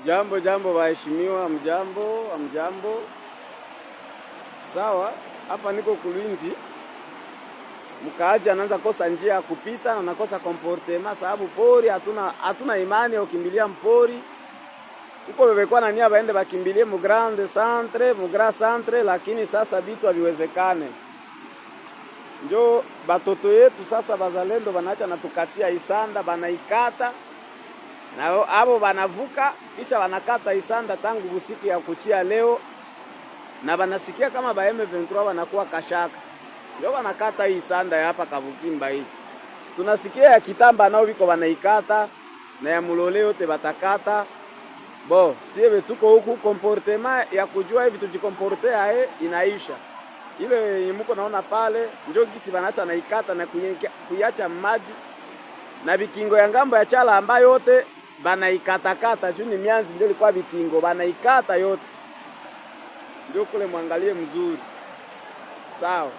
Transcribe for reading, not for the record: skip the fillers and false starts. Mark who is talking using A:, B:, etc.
A: Jambo jambo, waheshimiwa, mjambo amjambo. Sawa, hapa niko Kulwindi, mkaaji anaanza kosa njia ya kupita na nakosa comportement sababu pori hatuna imani ya kukimbilia mpori huko, bebekwa na nia baende bakimbilie mu grande centre, mu grand centre, lakini sasa bitu haviwezekane. Njo batoto yetu sasa bazalendo banaacha natukatia isanda, banaikata na abo banavuka kisha banakata isanda tangu usiku ya kuchia leo, na banasikia kama ba M23 wanakuwa kashaka, ndio banakata hii isanda ya hapa Kavukimba hii. Tunasikia ya Kitamba nao biko banaikata na ya Mulole yote batakata. Bo, siebe tuko huku comportement ya kujua hivi tujicomporte ae inaisha. Ile muko naona pale njo gisi banacha naikata na kuiacha maji na bikingo ya ngambo ya chala ambayo yote banaikatakata juu ni mianzi ndio ilikuwa bikingo banaikata yote, ndio kule mwangalie mzuri, sawa.